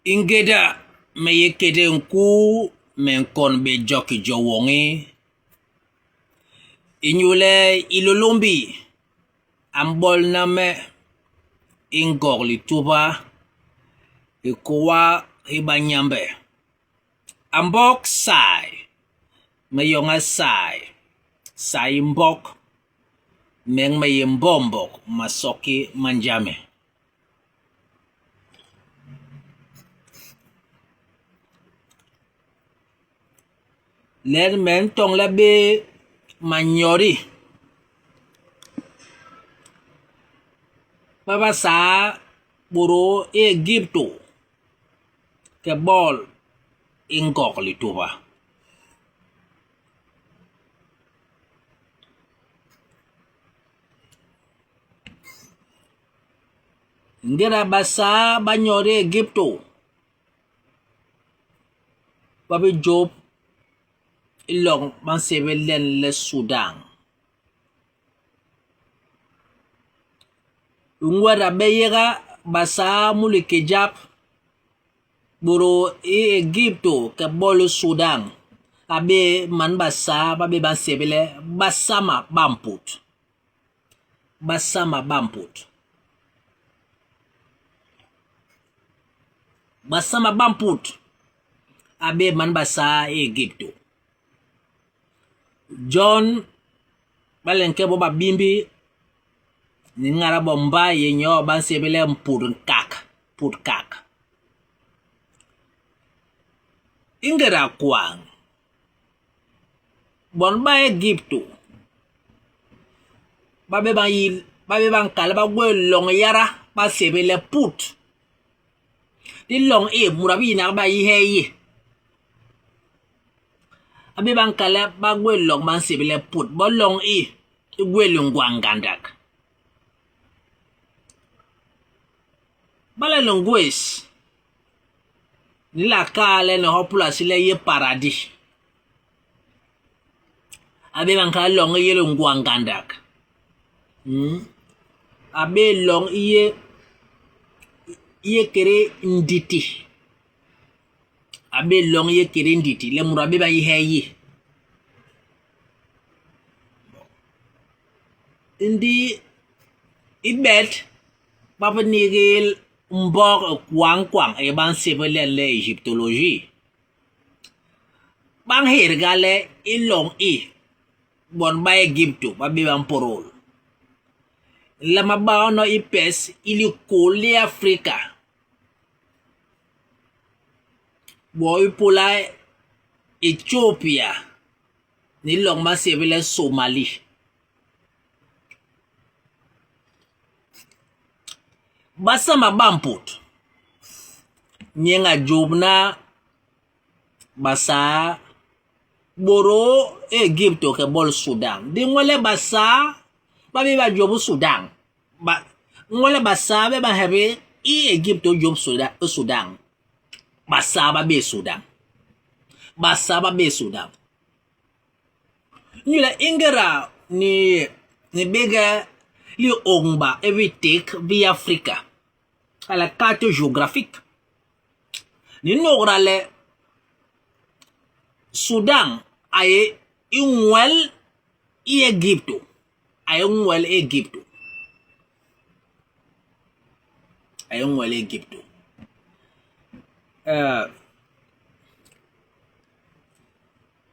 I ngéda me yé ikété nkuu me nkon bé jo ki jo woñi inyule Hilôlômbi a mbolna me i Ngog Lituba, hikôa hi Banyambe. A mbok sai, me yoña sai, sai i mbok, meñ me yé mbombok masoki ma Njame. Len me ntoñle bé manyodi ma basaa bôdô i Égiptô ke bol i Ngog Lituba. Ngéda Basaa ba nyodi i Égiptô, ba bi jôp i loñ ba nsébél len le Sudañ. I ñwet a bé yéga Basaa mu liké jap, bôdô i Égiptô ke bol i Sudañ, a bé man Basaa ba bé ba nsébél le Basama ba Mput. Basama ba mpot. Basama ba mpot a bé man Basaa i Égiptô. Jon ba le nke bo ba bimbi ni ngada bo mbai yé nyoo ba nsébél le mput nkak, put kak. I ngéda kwañ, Bon ba Égiptô ba bé ba yil, ba bé ba nkal le ba gwé loñ yada ba nsébél le Put. Ndi loñ i, mut a bi yina bé a yi hee i yé. Ba bé ba nkal le ba gwé loñ ba nsébél le Put, bo loñ i, i gwé lingwañ ngandak. Bale ni ngwés, Ni la kal le ni hop Pulasi le i yé paradis. A bé ba nkal loñ i yé le ngwa ngandak. Hmm. A bé loñ i yé i yé kédé nditi. A bé loñ i yé kédé nditi le mut a bé ba yi hee i yé. Ndi i bet ba bi nigil mbok i kwañ kwañ i ba nsébél len le Égyptologie, ba nhégda le i loñ i, bon ba Égiptô ba bé ba mpôdôl. Nlama ba hono i pes i likôl li Afrika, bo ipôla Étiôpia ni loñ ba nsébél le Somali. Basama ba mpot nyen a jôbna Basaa bôdô Égiptô ke bol Sudañ. Ndi ngwélél Basaa ba bé ba jôp i Sudañ. Ba, ngwélél Basaa bé ba nhebe i Égiptô jôp Sudañ. Basaa ba bé Sudañ. Basaa ba bé Sudañ. Inyule i ngéda ni ni béñge liôñba i biték bi Afrika, hala carte géographique, ni nôgda le Sudañ a yé i nwel i Égiptô, a yé nwel Égiptô, a yé nwel Égiptô. Uh,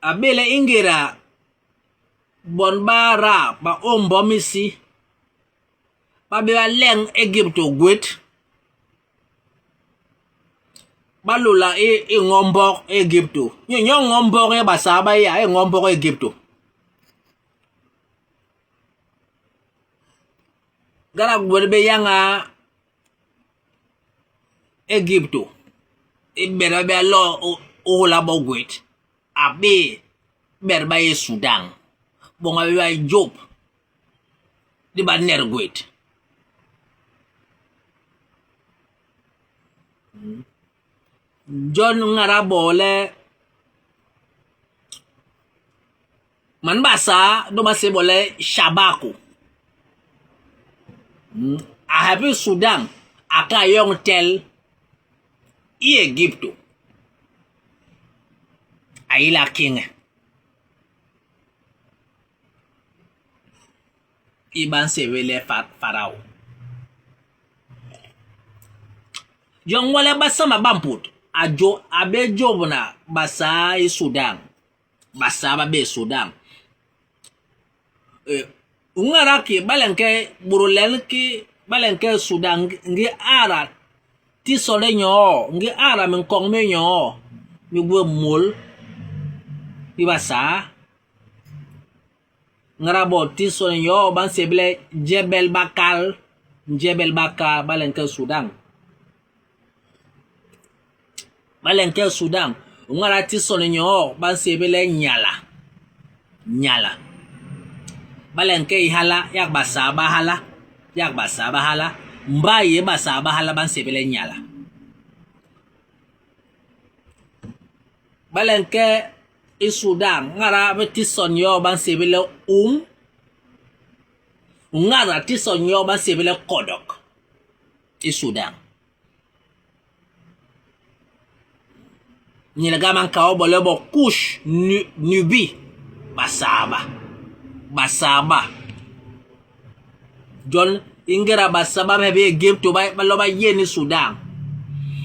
A bé le i ngéda bon ba Arab ba ôm mbom isi, ba bé ba leñ Égiptô gwét, ba lôla i, i ño mbok Égiptô. Nyo ño ño mbok ya Basaa ba yé i ño mbok Égiptô. Ngéda gwét bi yañga Égiptô i bet ba bé lo i hôla bo gwét, a bé bet ba yé Sudañ, bon ba bé ba jôp ndi ba net gwét. Jon ngada bo le man Basaa nu ba nsébél bo le Shabako a hep i Sudañ a ke a yoñ tel. i Égiptô, a yila kiñe. I ba nsébél le Faraô. Jon ngwale Basama ba mpot, a jo, a bé jôbna Basaa i Sudañ. Basaa ba bé i Sudañ. E, u ngara ki bale nke buru len ki bale nke Sudañ ngi ara tisole nyoo, ngi ara minkoñ mi nyoo mi gwé môl mi Basaa. Ngara bo tison yo ba nsébél Jebel Bakal, Jebel Bakal ba le nke Sudan. Ba le nke Sudan, ngara tison yo ba nsébél Nyala, Nyala. Ba le nke i hala yak Basaa ba hala, yak Basaa ba hala, mbai ye Basaa ba hala ba nsébél Nyala. Ba le nke i Sudan, ngara be tison yo ba nsébél le Um, ngara tison yo ba nsébél le Kodok i Sudan. Nyilga man kao bo le bo Kush, Nubi, Basaa ba. Basaa ba. Jon i ngéda Basaa ba bé Égiptô ba ba lo ba yén i Sudan,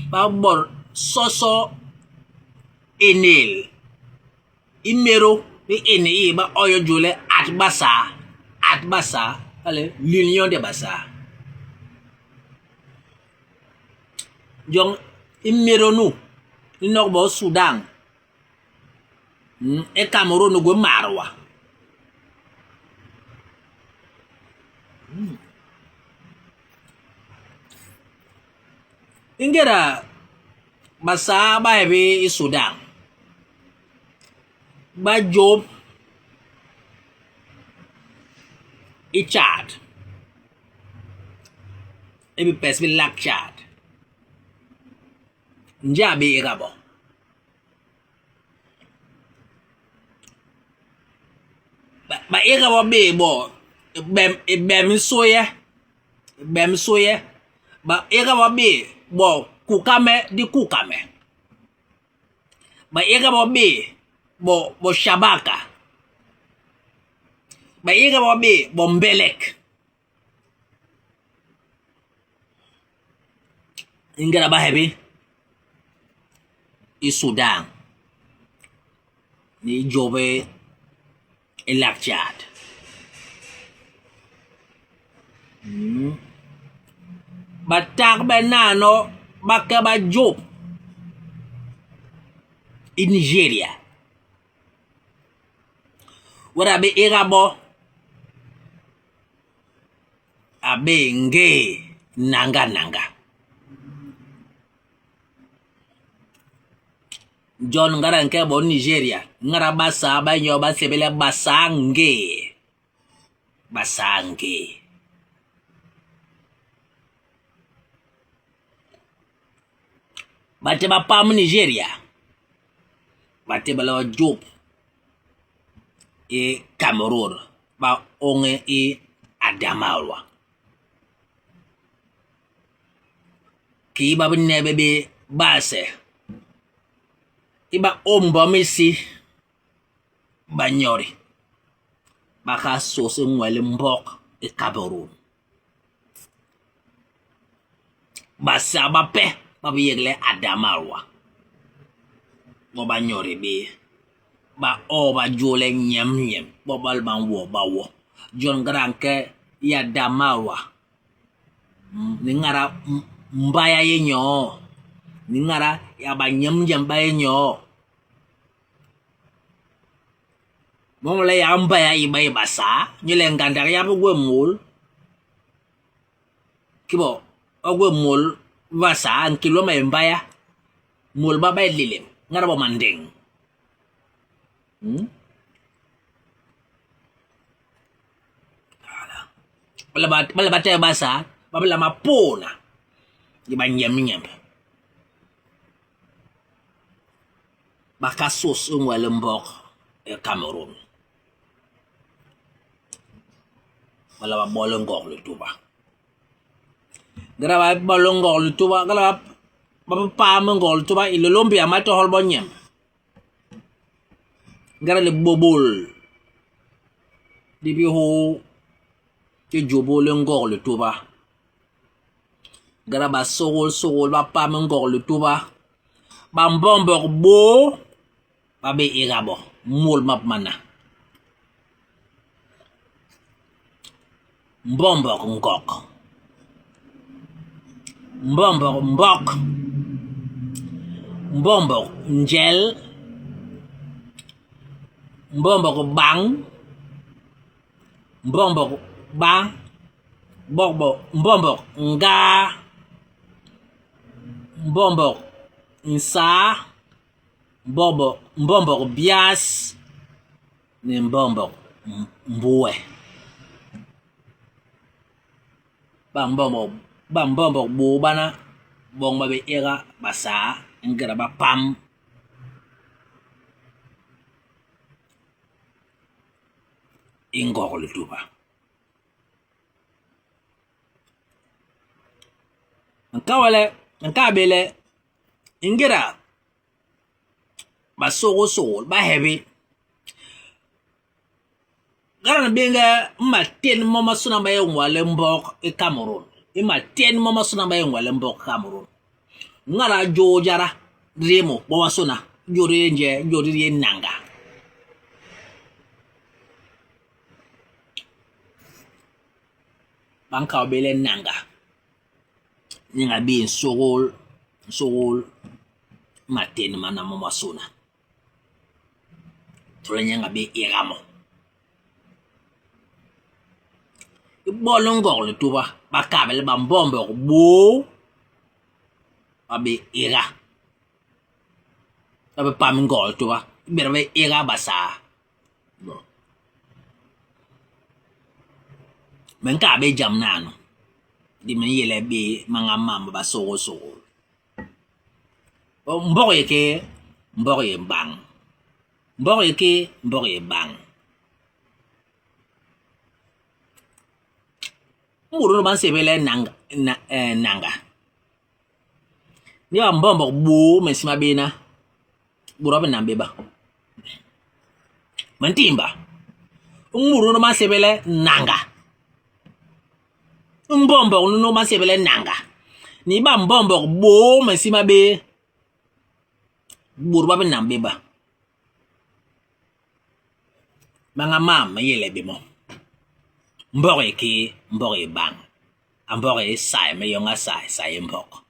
ba bol soso énél i méro i ene i ba o yo jôl le At Basaa, At Basaa, hala l'union des Basaa. Jon i méro nu i nok bo Sudan, i Cameroun u gwé Marwa. I ngéda Basaa ba bé i Sudan, ba jôp i Tjad, i bipes bi Lac Tjad, njee a bé éga bo? Ba éga bo bé bo i bem i soye, i bem i soye. Ba éga bo bé bo kukame di kukame. Ba éga bo bé bo bo shabaka. Ba éga bo bé bo mbelek. I ngéda ba hebi i Sudan ni i jôp i Lac Tchad. Ba tagbe nano ba ke ba jôp i Nigeria. Wada a bé éga bo a bé ngéé nanga nanga. Jon ngéda nke bo Nigeria, ngéda Basaa ba nyo ba nsébél le Basaa ngéé. Basaa ngéé. Ba témb ba pam Nigeria, ba témb le ba jôp i Cameroun, ba oñ i Adamawa. Kii ba bi neebe bé base i ba ôm mbom isi, ba nyodi, ba ka sôs i ngwel mbok i Cameroun. Basaa bape ba bi yégle Adamawa, bo ba nyodi bé, ba oo ba jôl le nyem nyem, bo ba ba nwo ba wo. Jon ngéda nke i Adamawa, ni ngéda mbay a yé nyoo, ni ngéda yak ba nyem nyem ba yé nyoo. Boñ le yak mbay a yiba i Basaa, inyule ngandak yap i gwé môl. Ki bo ba gwé môl Basaa, nkil wem a yé mbaya, môl ba ba yé lilem, ngada bo mandeng. Bale ba bale ba tehe Basaa, ba bi lama pôôna i ba nyemb nyemb. Ba ka sôs i ngwel mbok i Kamerun. Ba la ba bol Ngog Lituba. Ngéda ba bol Ngog Lituba, ngéda ba. Ba bi pam ngog lituba Hilôlômbi a ma tohol bo nyemb. Ngéda libôbôl li bi hoo i jôbôl li ngog lituba. Ngéda basôgôlsôgôl ba pam ngog lituba, ba mbombok bôô ba bé éga bo môl map mana. Mbombok ngok, mbombok mbok, mbombok njel, mbombok bañ, mbombok ba, bokbok, mbombok ngaa, mbombok nsaa, mbombok mbombok bias ni mbombok mbuwe. Ba mbombok ba mbombok bôô bana bon ba bé éga Basaa ingéda ba pam i Ngog Lituba. Nkaa le nkaa bé le ingéda basôgôlsôgôl ba hebi Gara béñge matén momasôna ma yé nwaa le mbok i Kamerun. I matén momasôna ma yé nwaa le mbok Kamerun. Ngara jôô jada di yé mu bobasôna, jôô di yé njee? Jôô di yé nanga. Ba nkal bé le nanga nyen a bé nsôgôl nsôgôl matén mana momasôna. Tole nyen a bé éga mo. I bol i Ngog Lituba ba kal le bambombok bôô ba bé éga ba bé pam i Ngog Lituba i bet ba bé éga Basaa. Me nkal bé jam nano ndi me nyelel bé manga mam ma basôgôlsôgôl. Mbok ye ke mbok ye bañ mbok ye ke mbok ye bañ. Mut nunu ba nsébél le nanga nanga ndi ba mbombok bôô me nsima béna bôt ba binam bé ba. Me ntiimba mut nunu ba nsébél le nanga. Mbombok nunu ba nsébél le nanga ni ba mbombok bôô me nsima bé bôt ba binam bé ba. Manga mam me yé le bé mo. Mbok ye kee, mbok ye bañ. A mbok ye sai me yoñ a sai, sai ye mbok.